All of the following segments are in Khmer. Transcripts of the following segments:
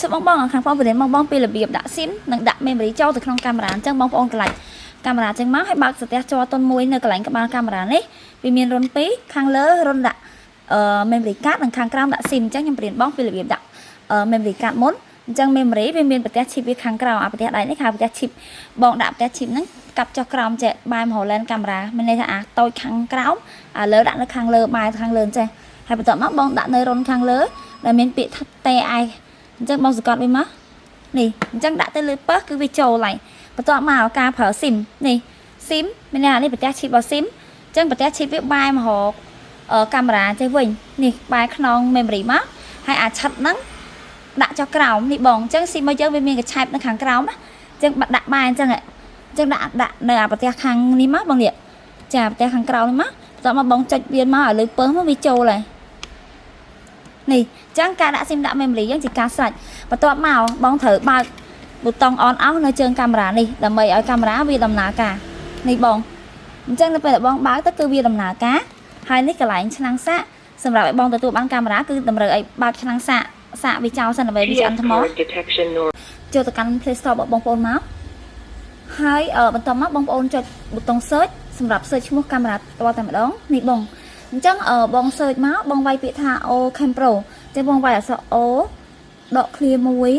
សួរបងបងខាងបងបរិញ្ញាបងបងពីរបៀបដាក់ SIM និងដាក់ memory ចូលទៅក្នុងកាមេរ៉ាអញ្ចឹងបងប្អូនកន្លែងកាមេរ៉ាអញ្ចឹងមកឲ្យបើកស្ទះជ័រតុនមួយនៅកន្លែងក្បាលកាមេរ៉ានេះវាមានរន្ធពីរខាងលើរន្ធដាក់memory card និងខាងក្រោមដាក់ SIM អញ្ចឹងខ្ញុំបរៀនបងពីរបៀបដាក់memory card មុនអញ្ចឹង memory វាមានប្រភេទ chip វាខាងក្រោមអាប្រភេទដៃនេះហៅប្រភេទ chip បងដាក់ប្រភេទ chip ហ្នឹងកាប់ចុះក្រោមចេះបែមហូឡែនកាមេរ៉ាមានន័យថាអាតូចខាងក្រោមអាលើដាក់នៅខាងលើបែរខាងលើអញ្ចេះហើយបន្ទាប់មកបងដាក់នៅរន្ធខាងលើដែលមានពាក្យថា TI អញ្ចឹងបងសង្កត់វាមកនេះអញ្ចឹងដាក់ទៅលើប៉ើសគឺវាចូលហើយបន្ទាប់មកការប្រើ SIM នេះ SIM មានន័យថានេះប្រភេទ chip របស់ SIM អញ្ចឹងប្រភេទ chip វាបែរមករកកាមេរ៉ាចេះវិញនេះបែរខ្នង memory មកហើយអាឆិតហ្នឹងដាក់ចុះក្រោមនេះបងអញ្ចឹង SIM របស់យើងវាមានកញ្ឆែបនៅខាងក្រោមណាអញ្ចឹងបាត់ដាក់បែរអញ្ចឹងអញ្ចឹងដាក់ដាក់នៅអាប្រទេសខាងនេះមកបងនេះចាប្រទេសខាងក្រោមនេះមកបន្ទាប់មកបងចុចវាមកឲ្យលើពើមកវាចូលហើយនេះអញ្ចឹងការដាក់ SIM ដាក់ memory យើងជាការស្រេចបន្ទាប់មកបងត្រូវបើកប៊ូតុង on off នៅជើងកាមេរ៉ានេះដើម្បីឲ្យកាមេរ៉ាវាដំណើរការនេះបងអញ្ចឹងនៅពេលដែលបងបើកទៅគឺវាដំណើរការហើយនេះកន្លែងឆ្នាំងសាកសម្រាប់ឲ្យបងទទួលបានកាមេរ៉ាគឺតម្រូវឲ្យបើកឆ្នាំងសាកសាកវាចោលសិនដើម្បីវាឆ្អិន PS ថ្ម card detection nor ចូលទៅកាន់ Play Store របស់បងប្អូនមកហើយបន្ទាប់មកបងប្អូនចុចប៊ូតុង search សម្រាប់ search ឈ្មោះកាមេរ៉ាផ្ទាល់តែម្ដងនេះបងអញ្ចឹងបង search មកបងវាយពាក្យថា O Cam Pro អញ្ចឹងបងវាយអក្សរ O ដក clear មួយ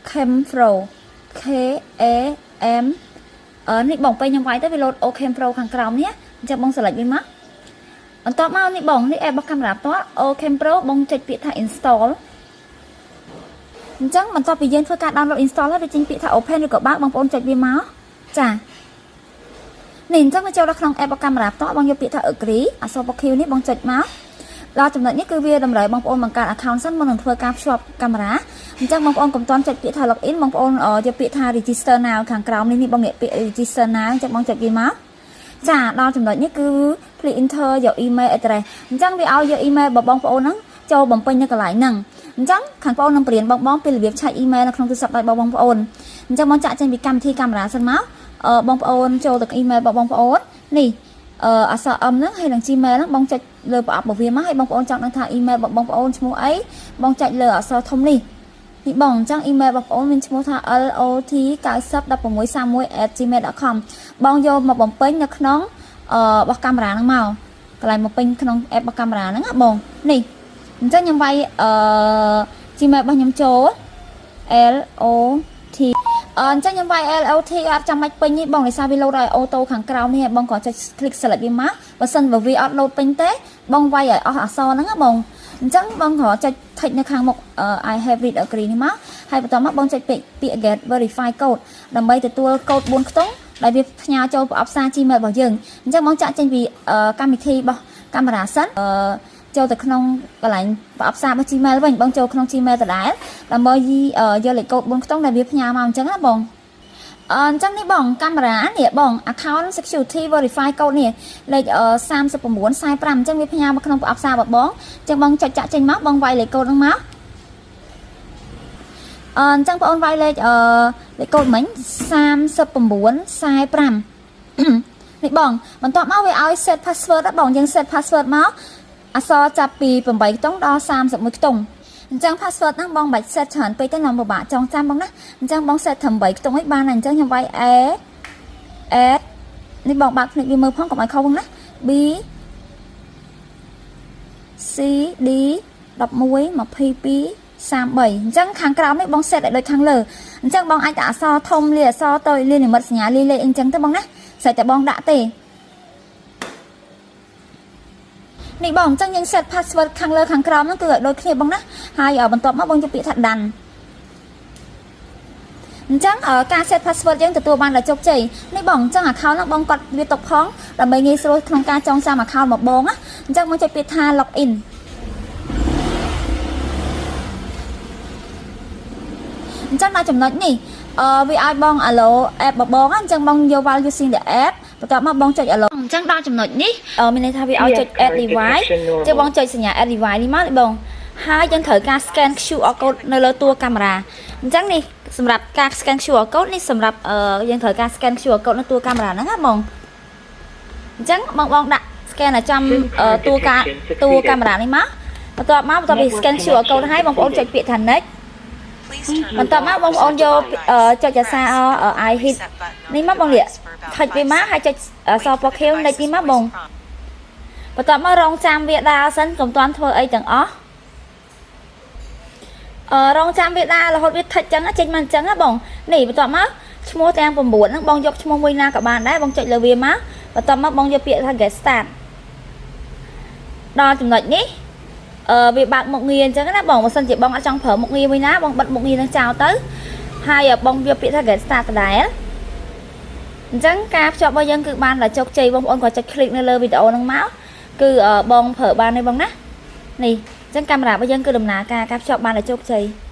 Cam Pro K A M នេះបងពេលខ្ញុំវាយទៅវា load O Cam Pro ខាងក្រោមនេះអញ្ចឹងបង select វាមកបន្ទាប់មកនេះបងនេះ app របស់កាមេរ៉ាផ្ទាល់ O Cam Pro បងចុចពាក្យថា install អញ្ចឹងបន្ទាប់ពីយើងធ្វើការ download install ហើយវាចេញពាក្យថា open ឬក៏បើកបងប្អូនចុចវាមកចានេះអញ្ចឹងមកចូលដល់ក្នុង app របស់កាមេរ៉ាផ្ទាល់បងយកពាក្យថា agree អក្សរពណ៌ខៀវនេះបងចុចមកដល់ចំណុចនេះគឺវាតម្រូវបងប្អូនបង្កើត account សិនមុននឹងធ្វើការភ្ជាប់កាមេរ៉ាអញ្ចឹងបងប្អូនកុំទាន់ចុចពាក្យថា login បងប្អូនយកពាក្យថា register now ខាងក្រោមនេះនេះបងងាកពាក្យ register now អញ្ចឹងបងចុចវាមកចាដល់ចំណុចនេះគឺ please enter your email address អញ្ចឹងវាឲ្យយក email របស់បងប្អូនហ្នឹងចូលបំពេញនៅកន្លែងហ្នឹងអញ្ចឹងខាងបងនឹងបរៀនបងបងពីរបៀបឆែក email នៅក្នុងទូរស័ព្ទដៃរបស់បងប្អូនអញ្ចឹងបងចាក់ចេញពីកម្មវិធីកាមេរ៉ាសិនមកបងប្អូនចូលទៅ email របស់បងប្អូននេះអក្សរ M ហ្នឹងហើយនឹង Gmail ហ្នឹងបងចុចលើប្រអប់របស់វាមកហើយបងប្អូនចង់ដឹងថា email របស់បងប្អូនឈ្មោះអីបងចុចលើអក្សរធំនេះនេះបងអញ្ចឹង email របស់បងប្អូនមានឈ្មោះថា lot901631@gmail.com បងយកមកបំពេញនៅក្នុងរបស់កាមេរ៉ាហ្នឹងមកកន្លែងបំពេញក្នុង app របស់កាមេរ៉ាហ្នឹងណាបងនេះអញ្ចឹងខ្ញុំវាយGmail របស់ខ្ញុំចូល L O T អញ្ចឹងខ្ញុំវាយ L O T អត់ចាំបាច់ពេញទេបងដោយសារវាលោតឲ្យ auto ខាងក្រោមនេះបងក៏ចុច click select វាមកបើសិនបើវាអត់លោតពេញទេបងវាយឲ្យអស់អក្សរហ្នឹងណាបងអញ្ចឹងបងគ្រាន់ចុច tick នៅខាងមុខ I have read agree នេះមកហើយបន្ទាប់មកបងចុចពាក្យពាក្យ get verify code ដើម្បីទទួលកូដ4ខ្ទង់ដែលវាផ្ញើចូលប្រអប់សារ Gmail របស់យើងអញ្ចឹងបងចាក់ចេញពីកម្មវិធីរបស់កាមេរ៉ាសិនចូលទៅក្នុងកន្លែងប្រអប់សាររបស់ Gmail វិញបងចូលក្នុង Gmail ដដែលដើម្បីយកលេខកូដ4ខ្ទង់ដែលវាផ្ញើមកអញ្ចឹងណាបងអញ្ចឹងនេះបងកាមេរ៉ានេះបង account security verify code នេះលេខ3945អញ្ចឹងវាផ្ញើមកក្នុងប្រអប់សាររបស់បងអញ្ចឹងបងចុចចាក់ចេញមកបងវាយលេខកូដហ្នឹងមកអញ្ចឹងបងអូនវាយលេខកូដមិញ3945នេះបងបន្ទាប់មកវាឲ្យ set password ណាបងយើង set password មកអក្សរចាប់ពី8ខ្ទង់ដល់31ខ្ទង់អញ្ចឹង password ហ្នឹងបងបាច់ set ច្រើនពេកទេនាំពិបាកចងចាំបងណាអញ្ចឹងបង set ត្រឹម8ខ្ទង់ឯងបានហើយអញ្ចឹងខ្ញុំវាយ A S នេះបងបើកភ្នែកវាមើលផងកុំឲ្យខុសបងណា B C D 11 22 33អញ្ចឹងខាងក្រោមនេះបង set ឲ្យដូចខាងលើអញ្ចឹងបងអាចដាក់អក្សរធំលាអក្សរតូចលានិមិត្តសញ្ញាលាលេខអញ្ចឹងទៅបងណាស្រេចតែបងដាក់ទេនេះបងអញ្ចឹងយើង set password ខាងលើខាងក្រោមហ្នឹងគឺឲ្យដូចគ្នាបងណាហើយបន្ទាប់មកបងយកពាក្យថា done អញ្ចឹងការ set password យើងទទួលបានដល់ជោគជ័យនេះបងអញ្ចឹង account ហ្នឹងបងកត់វាទុកផងដើម្បីងាយស្រួលក្នុងការចងចាំ account របស់បងណាអញ្ចឹងបងចុចពាក្យថា login អញ្ចឹងដល់ចំណុចនេះវាឲ្យបង allow app របស់បងអញ្ចឹងបងយក while using the app បន្ទាប់មកបងចុច allow អញ្ចឹងដល់ចំណុចនេះមានន័យថាវាឲ្យចុច PS add card device detection ចឹងប normal. ងចុចសញ្ញា add device នេះមកនេះបងហើយយើងត្រូវការ scan QR code នៅលើតួកាមេរ៉ាអញ្ចឹងនេះសម្រាប់ការ scan QR code នេះសម្រាប់យើងត្រូវការ scan QR code នៅតួកាមេរ៉ាហ្នឹងណាបងអញ្ចឹងបងបងដាក់ scan ឲ្យចំតួកាតួកាមេរ៉ានេះមកបន្ទាប់មកបន្ទាប់ពី scan QR code ហើយបងប្អូនចុចពាក្យថា next បន្ទាប់មកបងប្អូនយកចុចអក្សរ I hit នេះមកបងនេះថុចវាមកហើយចុចអក្សរពណ៌ខៀវនិចនេះមកបងបន្ទាប់មករងចាំវាដើរសិនកុំទាន់ធ្វើអីទាំងអស់អឺរងចាំវាដើររហូតវាថិចចឹងចេញមកអញ្ចឹងណាបងនេះបន្ទាប់មកឈ្មោះទាំង9ហ្នឹងបងយកឈ្មោះមួយណាក៏បានដែរបងចុចលើវាមកបន្ទាប់មកបងយកពាក្យថា get start ដល់ចំណុចនេះអឺវាបើកមុខងារអញ្ចឹងណាបងបើសិនជាបងអត់ចង់ប្រើមុខងារមួយណាបងបិទមុខងារនឹងចោលទៅហើយបងយកពាក្យថា get start ដដែលអញ្ចឹងការភ្ជាប់របស់យើងគឺបានតែជោគជ័យបងប្អូនក៏ចុច click នៅលើវីដេអូហ្នឹងមកគឺបងប្រើបានទេបងណានេះអញ្ចឹងកាមេរ៉ារបស់យើងគឺដំណើរការការភ្ជាប់បានតែជោគជ័យ។